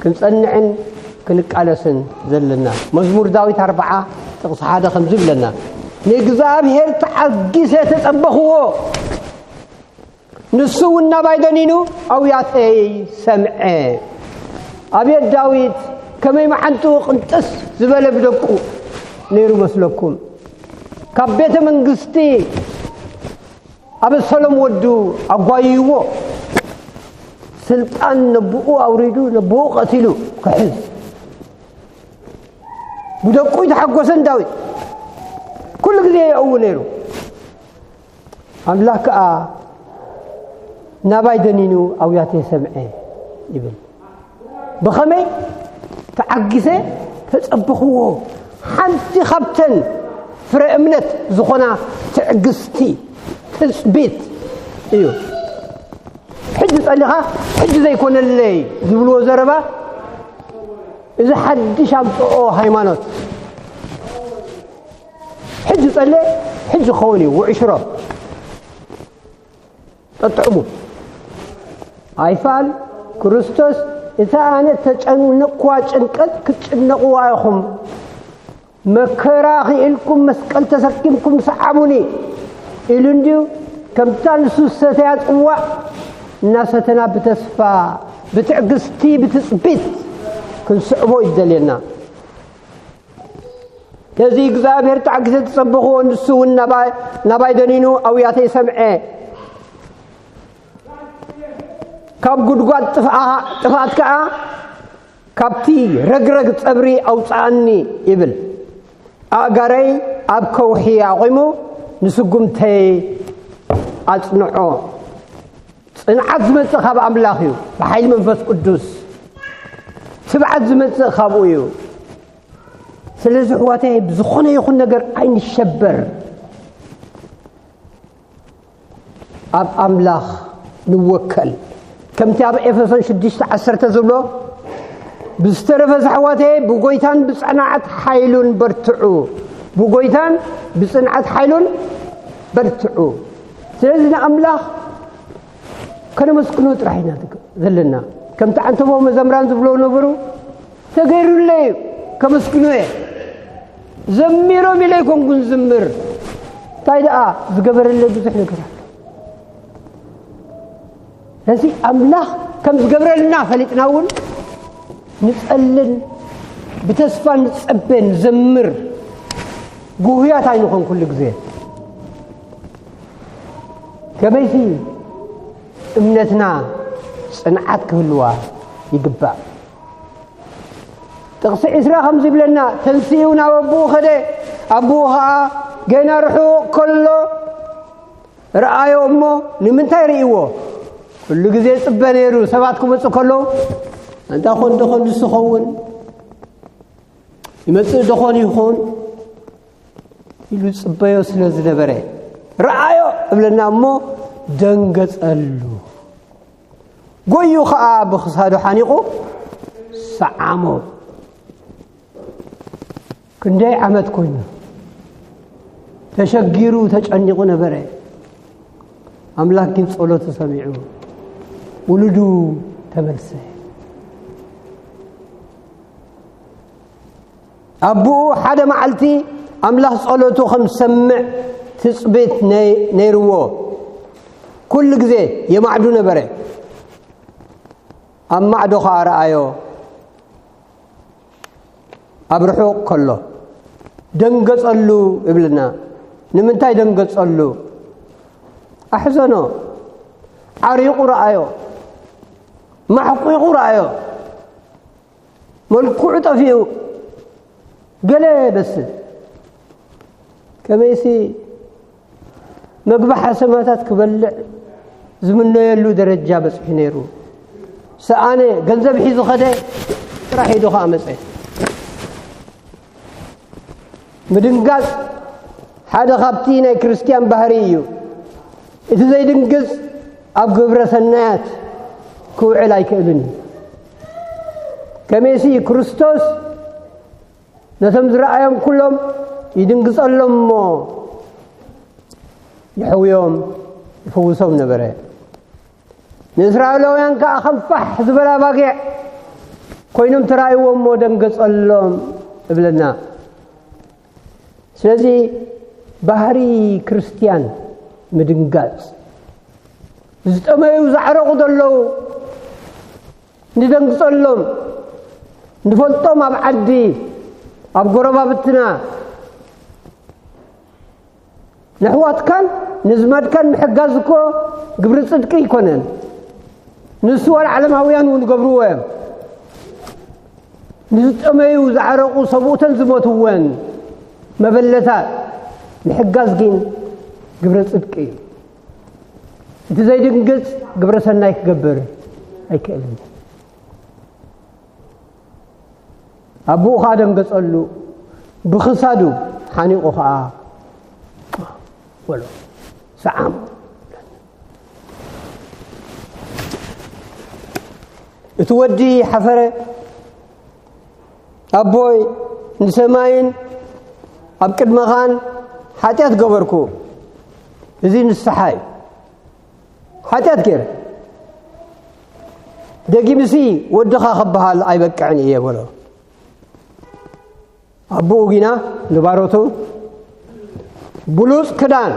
ክንጸንዕን ክንቃለስን ዘለና። መዝሙር ዳዊት ኣርብዓ ጥቕሲ ሓደ ከምዚ ይብለና፣ "ንእግዚኣብሔር ተዓጊሰ ተጸበኽዎ፣ ንሱ እውን ናባይ ደኒኑ ኣውያተይ ሰምዐ።" ኣቤት ዳዊት ከመይ መዓንጥኡ ቅንጥስ ዝበለ ብደቁ ነይሩ መስለኩም። ካብ ቤተ መንግስቲ ኣበሰሎም ወዱ ኣጓይይዎ፣ ስልጣን ነብኡ ኣውሪዱ ነብኡ ቀቲሉ ክሕዝ ብደቁ ይተሓጎሰን ዳዊት ኩሉ ግዜ የእው ነይሩ። ኣምላኽ ከኣ ናባይ ደኒኑ ኣውያተይ ሰምዐ ይብል። ብኸመይ ተዓጊሰ ተጸበኽዎ። ሓንቲ ካብተን ፍረ እምነት ዝኾና ትዕግስቲ፣ ትጽቢት እዩ። ሕጂ ጸሊኻ፣ ሕጂ ዘይኮነለይ ዝብልዎ ዘረባ፣ እዚ ሓድሽ ኣምጽኦ ሃይማኖት። ሕጂ ጸለ፣ ሕጂ ክኸውን እዩ፣ ውዕሽሮ። ጠጥዕሙ። ኣይፋል ክርስቶስ፣ እታ ኣነ ተጨነቕኳ ጭንቀት ክትጭነቕዋ ኢኹም፣ መከራ ክኢልኩም መስቀል ተሰኪምኩም ሰዓቡኒ ኢሉ እንድዩ። ከምታ ንሱ ዝሰተያ ጽዋዕ እናሰተና ብተስፋ፣ ብትዕግስቲ፣ ብትጽቢት ክንስዕቦ እዩ ዝደልየና። ነዚ እግዚኣብሔር ተዓጊሰ ዝጸበኽዎ፣ ንሱ እውን ናባይ፣ ናባይ ደኒኑ ኣውያተይ ሰምዐ። ካብ ጉድጓድ ጥፍኣ-፣ ጥፍኣት ከኣ ካብቲ ረግረግ ጸብሪ ኣውጽኣኒ ይብል። ኣእጋረይ ኣብ ከውሒ ኣቑሙ፣ ንስጉምተይ ኣጽንዖ። ጽንዓት ዝመጽእ ካብ ኣምላኽ እዩ፣ ብሓይሊ መንፈስ ቅዱስ። ትብዓት ዝመጽእ ካብኡ እዩ። ስለዚ ኣሕዋተይ፣ ብዝኾነ ይኹን ነገር ኣይንሸበር። ኣብ ኣምላኽ ንወከል። ከምቲ ኣብ ኤፌሶን ሽዱሽተ ዓሰርተ ዝብሎ፣ ብዝተረፈ ኣሕዋተይ፣ ብጎይታን ብጽንዓት ሓይሉን በርትዑ። ብጎይታን ብጽንዓት ሓይሉን በርትዑ። ስለዚ ንኣምላኽ ከነመስግኖ ጥራሕ ኢና ዘለና። ከምቲ ዓንተቦ መዘምራን ዝብሎ ነበሩ፣ "ተገይሩለይ ከመስግኖ እየ፣ ዘሚሮም ኢለ ኣይኮንኩን ዝምር፣ እንታይ ደኣ ዝገበረለይ ብዙሕ ነገር ኣሎ።" ነዚ ኣምላኽ ከም ዝገብረልና ፈሊጥና እውን ንጸልን ብተስፋ ንጸበ ንዘምር፣ ጉህያት ኣይንኾን ኩሉ ግዜ። ከመይሲ እምነትና ጽንዓት ክህልዋ ይግባእ። ጥቕሲ ዕስራ ከምዚ ይብለና፣ "ተንሲኡ ናብ ኣቦኡ ኸደ፣ ኣቦኡ ኸኣ ገና ርሑቕ ከሎ ረኣዮ እሞ ንምንታይ ርእይዎ?" ኩሉ ግዜ ጽበ ነይሩ፣ ሰባት ክመጹ ከለዉ፣ "ኣንታ ኾን ደኾን ንሱ ኸውን? ይመጽእ ደኾን ይኾን?" ኢሉ ጽበዮ ስለ ዝነበረ፣ "ረኣዮ" እብለና እሞ ደንገጸሉ። ጎዩ ኸኣ ብኽሳዱ ሓኒቑ ሰዓሞ። ክንደይ ዓመት ኮይኑ ተሸጊሩ ተጨኒቑ ነበረ። ኣምላኽ ግን ጸሎቱ ሰሚዑ ውሉዱ ተመልሰ። ኣቦኡ ሓደ መዓልቲ ኣምላኽ ጸሎቱ ከም ዝሰምዕ ትጽቢት ነይ-፣ ነይርዎ። ኩሉ ግዜ የማዕዱ ነበረ። ኣብ ማዕዶ ኸኣ ረኣዮ፣ ኣብ ርሑቕ ከሎ። ደንገጸሉ ይብልና። ንምንታይ ደንገጸሉ? ኣሕዘኖ። ዓሪቑ ረኣዮ። ማሕቂቑ ረኣዮ። መልክዑ ጠፊኡ፣ ገለ ይመስል። ከመይሲ መግቢ ሓሰማታት ክበልዕ ዝምነየሉ ደረጃ በጺሑ ነይሩ። ሰኣነ፣ ገንዘብ ሒዙ ኸደ፣ ጥራሕ ኢዱ ኸኣ መጸ። ምድንጋጽ ሓደ ካብቲ ናይ ክርስትያን ባህሪ እዩ። እቲ ዘይድንግጽ ኣብ ግብረ ሰናያት ክውዕል ኣይክእልን እዩ። ከመይሲ ክርስቶስ ነቶም ዝረኣዮም ኩሎም ይድንግጸሎም እሞ ይሕውዮም፣ ይፍውሶም ነበረ። ንእስራኤላውያን ከኣ ከም ፋሕ ዝበላ ኣባጊዕ ኮይኖም ተራእይዎም እሞ ደንገጸሎም እብለና። ስለዚ ባህሪ ክርስትያን ምድንጋጽ፣ ዝጠመዩ ዛዕረቑ ዘለዉ ንደንግጸሎም፣ ንፈልጦም ኣብ ዓዲ፣ ኣብ ጎረባብትና፣ ነሕዋትካን ንዝማድካን ምሕጋዝ እኮ ግብሪ ጽድቂ ኣይኮነን። ንሱ ዋላ ዓለማውያን እውን ገብርዎ እዮም። ንዝጠመዩ ዝዓረቑ ሰብኡተን ዝሞትወን መበለታት ምሕጋዝ ግን ግብረ ጽድቂ እዩ። እቲ ዘይድንግጽ ግብረ ሰናይ ክገብር ኣይክእልን። ኣቦኡ ኸኣ ደንገጸሉ፣ ብኽሳዱ ሓኒቑ ኸኣ በሎ። ሰዓም። እቲ ወዲ ሓፈረ። ኣቦይ፣ ንሰማይን ኣብ ቅድመኻን ሓጢኣት ገበርኩ። እዚ ንስሓ እዩ። ሓጢኣት ገይረ። ደጊምሲ ወድኻ ክበሃል ኣይበቅዕን እየ በሎ። ኣቦኡ ግና ንባሮቱ ብሉጽ ክዳን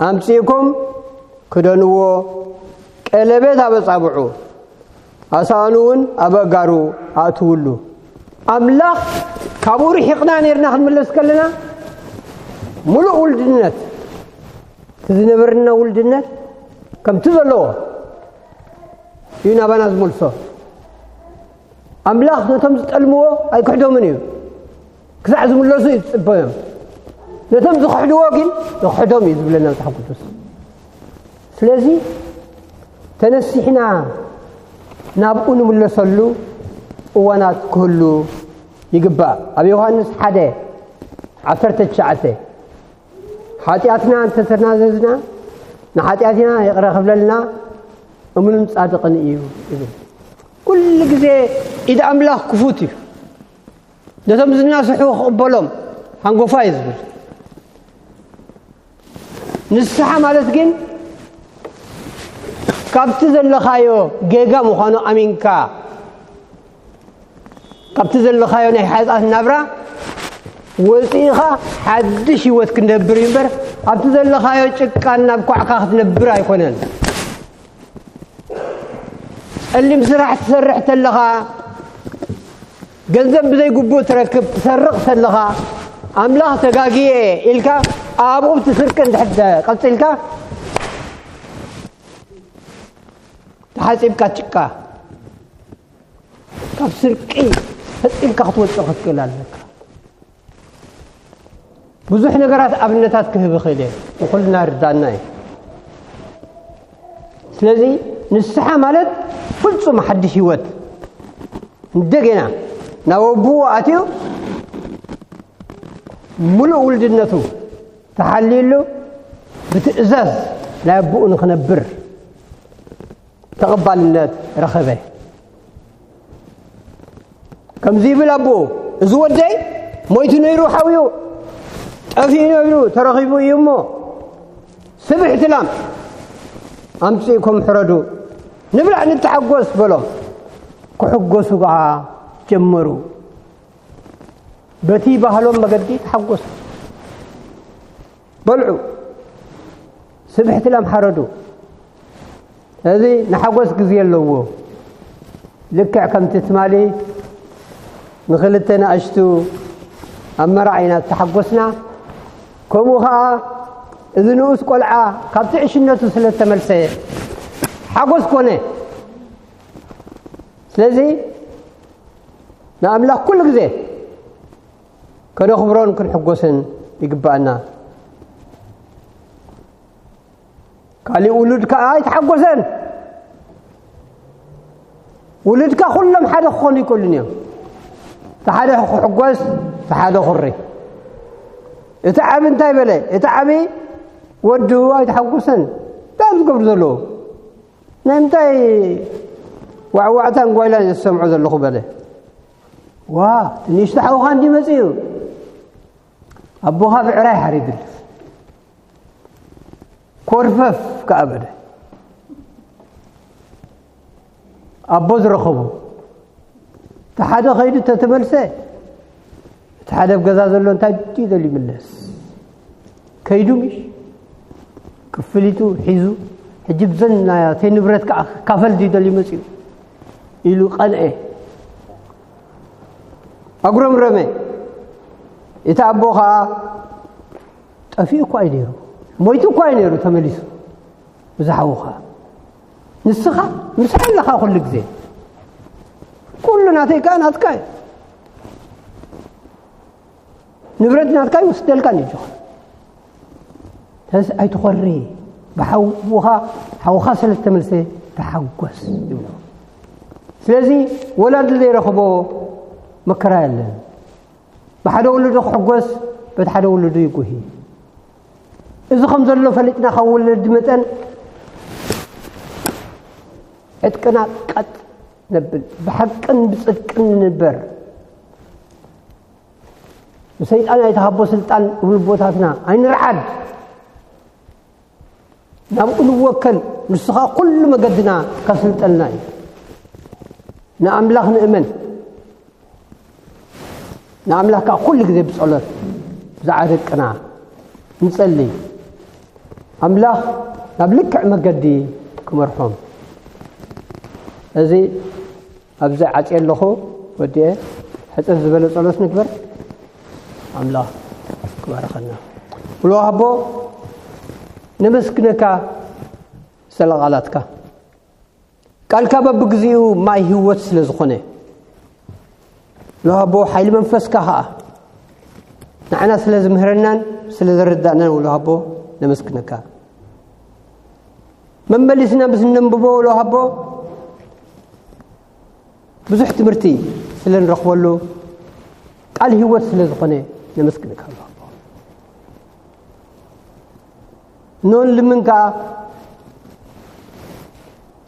ኣምጺእኩም ክደንዎ፣ ቀለቤት ኣብ ኣጻብዑ፣ ኣሳእኑ እውን ኣብ ኣእጋሩ ኣእትውሉ። ኣምላኽ ካብኡ ርሒቕና ነይርና ክንምለስ ከለና፣ ምሉእ ውልድነት፣ እቲ ዝነበረና ውልድነት ከምቲ ዘለዎ እዩ ናባና ዝመልሶ። ኣምላኽ ነቶም ዝጠልምዎ ኣይክሕዶምን እዩ። ክሳዕ ዝምለሱ እዩ ዝጽበዮም። ነቶም ዝኽሕድዎ ግን ይኽሕዶም እዩ ዝብለና መጽሓፍ ቅዱስ። ስለዚ ተነሲሕና ናብኡ ንምለሰሉ እዋናት ክህሉ ይግባእ። ኣብ ዮሃንስ ሓደ ዓሰርተ ትሽዓተ፣ ሓጢኣትና እንተተናዘዝና ንሓጢኣትና ይቕረ ክብለልና እሙንን ጻድቕን እዩ ይብል። ኩሉ ግዜ ኢድ ኣምላኽ ክፉት እዩ። ነቶም ዝናስሑ ክቕበሎም ሃንጎፋ እዩ ዝብል። ንስሓ ማለት ግን ካብቲ ዘለኻዮ ጌጋ ምዃኑ ኣሚንካ፣ ካብቲ ዘለኻዮ ናይ ሓጢኣት ናብራ ወፂእኻ ሓድሽ ህይወት ክንደብር እዩ እምበር፣ ኣብቲ ዘለኻዮ ጭቃን ናብ ኳዕካ ክትነብር ኣይኮነን። ጸሊም ስራሕ ትሰርሕ ተለኻ፣ ገንዘብ ብዘይግቡእ ትረክብ፣ ትሰርቕ ተለኻ፣ ኣምላኽ ተጋግየ ኢልካ ኣብኡ ብቲ ስርቂ እንድሕር ቀጺልካ፣ ተሓጺብካ ጭቃ፣ ካብ ስርቂ ፈጺምካ ክትወጽእ ክትክእል ኣለካ። ብዙሕ ነገራት ኣብነታት ክህብ እኽእል እየ፣ ንኹልና ርዳና እዩ። ስለዚ ንስሓ ማለት ፍጹም ሓድሽ ህይወት፣ እንደገና ናብ ኣቦኡ ኣትዩ ምሉእ ውልድነቱ ተሓልዩሉ ብትእዛዝ ናይ ኣቦኡ ንኽነብር ተቐባልነት ረኸበ። ከምዚ ይብል ኣቦኡ፣ "እዚ ወደይ ሞይቱ ነይሩ ሓውዩ፣ ጠፊኡ ነይሩ ተረኺቡ እዩ እሞ፣ ስብሕቲ ላም ኣምጺእኩም ሕረዱ፣ ንብላዕ ንተሓጎስ" በሎም። ክሕጎሱ ከዓ ጀመሩ። በቲ ባህሎም መገዲ ተሓጎሱ። በልዑ፣ ስብሕቲ ላም ሓረዱ። እዚ ንሓጎስ ግዜ ኣለዎ። ልክዕ ከምቲ ትማሊ ንኽልተ ንኣሽቱ ኣብ መርዓ ኢና ዝተሓጎስና፣ ከምኡ ኸዓ እዚ ንኡስ ቆልዓ ካብቲ ዕሽነቱ ስለ ዝተመልሰ ሓጎስ ኮነ። ስለዚ ንኣምላኽ ኩሉ ግዜ ከነኽብሮን ክንሕጎስን ይግባኣና። ካሊእ ውሉድ ከኣ ኣይተሓጎሰን። ውሉድካ ኩሎም ሓደ ክኾኑ ይክእሉን እዮም። እቲ ሓደ ክሕጎስ፣ እቲ ሓደ ኩሪ። እቲ ዓቢ እንታይ በለ? እቲ ዓቢ ወዱ ኣይተሓጎሰን። እንታይ እዮም ዝገብሩ ዘለዉ? ናይ ምንታይ ዋዕዋዕታን ጓይላን እየ ዝሰምዖ ዘለኹ በለ። ዋ፣ እቲ ንእሽቶ ሓውኻ እንዲ መጺኡ፣ ኣቦኻ ብዕራይ ሓሪዱልስ። ኮርፈፍ ከኣ በለ። ኣቦ ዝረኸቦ። እቲ ሓደ ከይዱ ተተመልሰ፣ እቲ ሓደ ኣብ ገዛ ዘሎ እንታይ ድዩ ደልዩ ይምለስ? ከይዱ ምሽ? ክፍሊቱ ሒዙ፣ ሕጂ ብዘን ናተይ ንብረት ከኣ ክካፈል ድዩ ደልዩ መጺኡ? ኢሉ ቀንኤ። ኣጉረምረመ። እቲ ኣቦ ከኣ ጠፊኡ እኳ እዩ ነይሩ። ሞይቱ እኳ እዩ ነይሩ ተመሊሱ። እዚ ሓውኻ። ንስኻ ምሳይ ኣለኻ ኩሉ ግዜ። ኩሉ ናተይ ከኣ ናትካ እዩ። ንብረት ናትካ ይወስደልካ ንጆኻ። ተስ ኣይትኾሪ። ብሓውኻ፣ ሓውኻ ስለ ዝተመልሰ ተሓጎስ ይብሎ። ስለዚ ወላዲ ዘይረኽቦ መከራ የለን። ብሓደ ወለዱ ክሕጎስ፣ በቲ ሓደ ወለዱ ይጉሂ። እዚ ከም ዘሎ ፈሊጥና ካብ ወለዲ መጠን ዕጥቅና ቀጥ ነብል፣ ብሓቅን ብጽድቅን ንንበር። ንሰይጣን ኣይትሃቦ ስልጣን፣ ውልቦታትና ኣይንርዓድ። ናብኡ ንወከል፣ ንሱ ኸኣ ኩሉ መገድና ከስልጠልና እዩ። ንኣምላኽ ንእመን። ንኣምላኽ ከኣ ኩሉ ግዜ ብጸሎት ብዛዕባ ደቅና ንጸሊ። ኣምላኽ ናብ ልክዕ መገዲ ክመርሖም። እዚ ኣብዚ ዓጽየ ኣለኹ ወዲኤ፣ ሕጽር ዝበለ ጸሎት ንግበር። ኣምላኽ ክባርኸና። ብሎ ኣቦ፣ ነመስግነካ ስለ ቃላትካ። ቃልካ በብግዚኡ ማይ ህይወት ስለ ዝኾነ፣ ብሎ ኣቦ፣ ሓይሊ መንፈስካ ኸኣ ንዓና ስለ ዝምህረናን ስለ ዘረዳእናን፣ ብሎ ኣቦ፣ ነመስግነካ። መመሊስና ምስ ነንብቦ፣ ብሎ ኣቦ፣ ብዙሕ ትምህርቲ ስለ ንረኽበሉ፣ ቃል ህይወት ስለ ዝኾነ፣ ነመስግነካ፣ ብሎ ኣቦ። ኖን ልምን ከኣ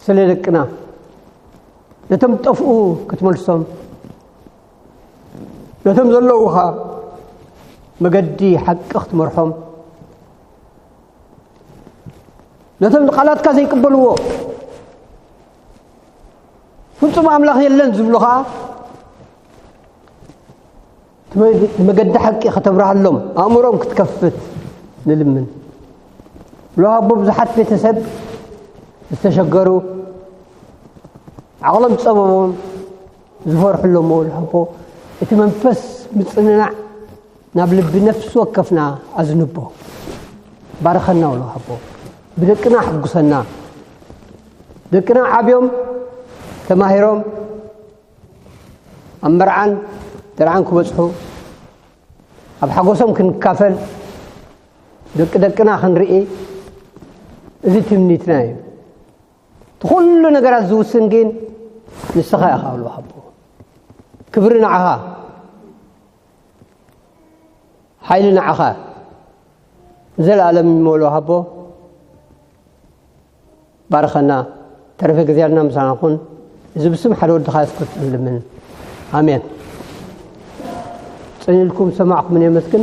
ስለ ደቅና፣ ነቶም ጠፍኡ ክትመልሶም፣ ነቶም ዘለዉ ኸኣ መገዲ ሓቂ ክትመርሖም፣ ነቶም ንቃላትካ ዘይቅበልዎ፣ ፍጹም ኣምላኽ የለን ዝብሉ ኸኣ፣ እቲ መ-፣ መገዲ ሓቂ ከተብርሃሎም፣ ኣእምሮም ክትከፍት ንልምን። ብሎ ኣቦ፣ ብዙሓት ቤተሰብ ዝተሸገሩ፣ ዓቕሎም ጸበቦም ዝፈርሑ ኣለዉ። ብሎ ኣቦ፣ እቲ መንፈስ ምጽንናዕ ናብ ልቢ ነፍሲ ወከፍና ኣዝንቦ። ባርኸና፣ ብሎ ኣቦ፣ ብደቅና ሕጉሰና። ደቅና ዓብዮም፣ ተማሂሮም፣ ኣብ መርዓን ደርዓን ክበጽሑ፣ ኣብ ሓጎሶም ክንካፈል፣ ደቂ ደቅና ክንርኢ፣ እዚ ትምኒትና እዩ። እቲ ኩሉ ነገራት ዝውስን ግን ንስኻ ኢኻ፣ ብሎ ኣቦ። ክብሪ ንዓኻ፣ ሓይሊ ንዓኻ፣ ንዘለኣለም ይመልኦ ኣቦ። ባርኸና፣ ተረፈ ግዜና ምሳና ኩን። እዚ ብስም ሓደ ወድኻ የሱስ ክርስቶስ ንልምን። ኣሜን። ጽን ኢልኩም ሰማዕኩምን የመስግን።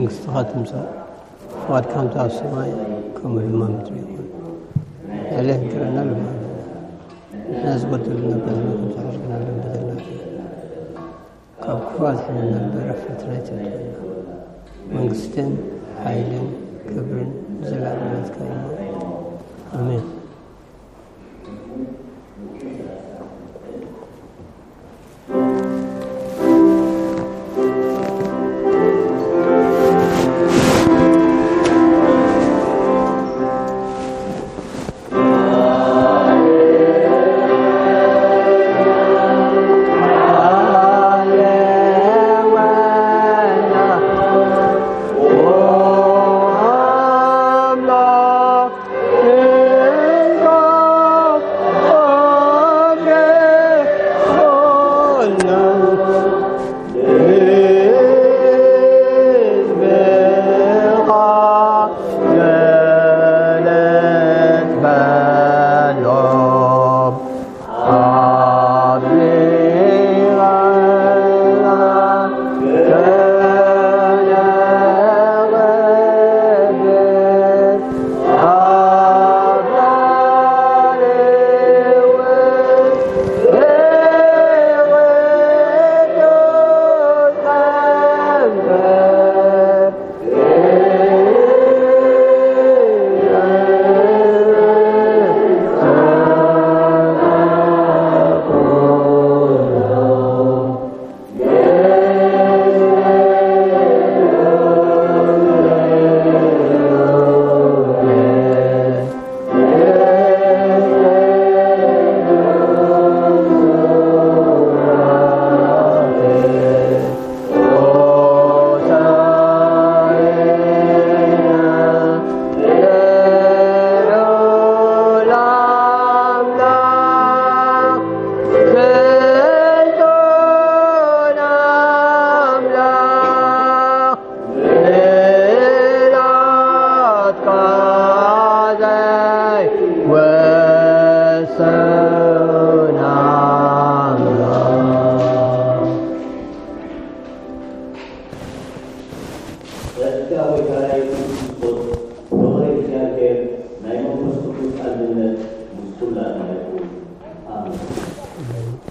መንግስትኻ ትምጻእ፣ ፍቓድካ ከምቲ ኣብ ሰማይ ከምኡ ድማ ምድሪ ይኹን። ዕለት እንጀራና ሎሚ ሃበና። ንሕና ዝጎደለና በደልና ከም ዝሕር ክንበደለና። ካብ ክፉኣት ሕነና እምበር ኣብ ፈተና ኣይተእትወና። መንግስትን ሓይልን ክብርን ንዘለኣለም ናትካ እዩ። ኣሜን። ጸጋ ጎይታና የሱስ ክርስቶስ፣ ፍቕሪ እግዚኣብሔር፣ ናይ መንፈስ ቅዱስ ኣንድነት ምስ ኩላትና ይኹን። ኣሜን።